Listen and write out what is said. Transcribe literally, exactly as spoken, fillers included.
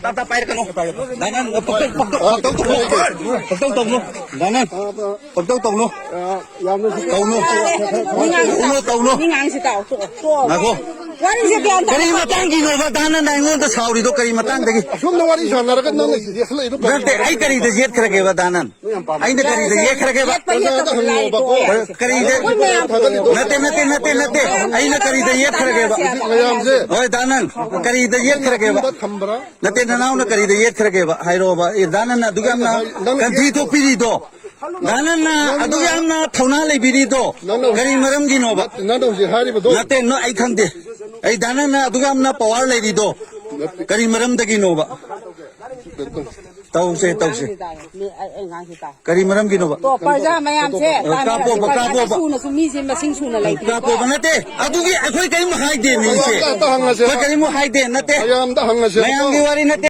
ꯇꯞ ꯇꯞ ꯄꯥꯏꯔꯛꯀꯅꯨ꯫ ꯗꯥ ꯅꯟ, ꯄꯛꯇꯧ, ꯄꯛꯇꯧ, ꯄꯛꯇꯧ ꯇꯧꯅꯨ꯫ ꯄꯛꯇꯧ ꯇꯧꯅꯨ꯫ ꯗꯥ ꯅꯟ, ꯄꯛꯇꯧ ꯇꯧꯅꯨ꯫ ꯇꯧꯅꯨ꯫ ꯇꯧꯅꯨ, ꯇꯧꯅꯨ꯫ ꯉꯥꯏꯈꯣ꯫ ꯋꯥꯔꯤꯁꯦ ꯒ꯭ꯌꯥꯟ ꯇꯥꯗꯦ꯫ ꯀꯔꯤ ꯃꯇꯥꯡꯒꯤꯅꯣꯕ ꯗꯥ ꯅꯟ ꯑꯩꯉꯣꯟꯗ ꯁꯥꯎꯔꯤꯗꯣ? ꯀꯔꯤ ꯃꯇꯥꯡꯗꯒꯤ? ꯑꯁꯣꯝꯗ ꯋꯥꯔꯤ ꯁꯥꯟꯅꯔꯒ ꯅꯪꯅ ꯁꯤꯗꯤ ꯍꯦꯛꯇ ꯂꯩꯗꯣ ꯀꯔꯤꯅꯣ? ꯅꯠꯇꯦ, ꯑꯩ ꯀꯔꯤꯗ ꯌꯦꯠꯈ꯭ꯔꯒꯦꯕ ꯗꯥ ꯅꯟ? ꯑꯩꯅ ꯀꯔꯤꯗ ꯌꯦꯠꯈ꯭ꯔꯒꯦꯕ? ꯌꯦꯠꯄ ꯌꯦꯠꯇꯕ ꯂꯥꯏ ꯇꯣꯛꯑꯣ꯫ ꯀꯔꯤꯗ? ꯑꯩꯈꯣꯏ ꯃꯌꯥꯝ ꯅꯠꯇꯦ, ꯅꯠꯇꯦ, ꯅꯠꯇꯦ, ꯅꯠꯇꯦ꯫ ꯑꯩꯅ ꯀꯔꯤꯗ ꯌꯦꯠꯈ꯭ꯔꯒꯦꯕ? ꯍꯧꯖꯤꯛ ꯃꯌꯥꯝꯁꯦ ꯍꯣꯏ, ꯗꯥ ꯅꯟ, ꯀꯔꯤꯗ ꯌꯦꯠꯈ꯭ꯔꯒꯦꯕ? ꯊꯝꯕ꯭ꯔꯥ? ꯅꯠꯇꯦ, ꯅꯅꯥꯎꯅ ꯀꯔꯤꯗ ꯌꯦꯠꯈ꯭ꯔꯒꯦꯕ? ꯍꯥꯏꯔꯛꯑꯣꯕ꯫ ꯑꯦ, ꯗꯥ ꯅꯟꯅ ꯑꯗꯨꯛ ꯌꯥꯝꯅ ꯅꯪ ꯀꯟꯊꯤ ꯊꯣꯛꯄꯤꯔꯤꯗꯣ, ꯗꯥ ꯅꯟꯅ ꯅꯪ ꯑꯗꯨꯛ ꯌꯥꯝꯅ ꯊꯧꯅꯥ ꯂꯩꯕꯤꯔꯤꯗꯣ ꯅꯪꯅ ꯀꯔꯤ ꯃꯔꯝꯒꯤꯅꯣꯕ? ꯅꯪꯅ ꯍꯧꯖꯤꯛ ꯍꯥꯏꯔꯤꯕꯗꯣ ꯅꯠꯇꯦ, ꯅꯣ, ꯑꯩ ꯈꯪꯗꯦ꯫ ꯑꯩ ꯗꯥ ꯅꯟꯅ ꯑꯗꯨꯛ ꯌꯥꯝꯅ ꯄꯋꯥꯔ ꯂꯩꯔꯤꯗꯣ ꯅꯠꯇꯦ꯫ ꯀꯔꯤ ꯃꯔꯝꯗꯒꯤꯅꯣꯕ? ꯇꯧꯁꯦ, ꯇꯧꯁꯦ꯫ ꯑꯩ, ꯑꯩ ꯉꯥꯡꯁꯤ ꯇꯥꯎ꯫ ꯀꯔꯤ ꯃꯔꯝꯒꯤꯅꯣꯕ? ꯇꯣ, ꯄ꯭ꯔꯖꯥ ꯃꯌꯥꯝꯁꯦ ꯑ, ꯇꯥꯟꯅꯔꯁꯤ꯫ ꯀꯥꯞꯄꯣꯕ, ꯄ꯭ꯔꯖꯥ ꯀꯥꯞꯄꯣꯕ꯫ ꯁꯨꯅꯁꯨ ꯃꯤꯁꯦ ꯃꯁꯤꯡ ꯁꯨꯅ ꯂꯩꯇ꯭ꯔꯤꯀꯣ꯫ ꯀꯥꯞꯄꯣꯕ ꯅꯠꯇꯦ꯫ ꯑꯗꯨꯒꯤ ꯑꯩꯈꯣꯏ ꯀꯔꯤꯝ ꯍꯥꯏꯗꯦ ꯃꯤꯁꯦ꯫ ꯃꯌꯥꯝꯗ ꯑꯝꯇ ꯍꯪꯉꯁꯦ꯫ ꯑꯩꯈꯣꯏ ꯀꯔꯤꯝ ꯍꯥꯏꯗꯦ ꯅꯠꯇꯦ꯫ ꯃꯌꯥꯝꯗ ꯍꯪꯉꯁꯦ꯫ ꯃꯌꯥꯝꯒꯤ ꯋꯥꯔꯤ ꯅꯠꯇꯦ꯫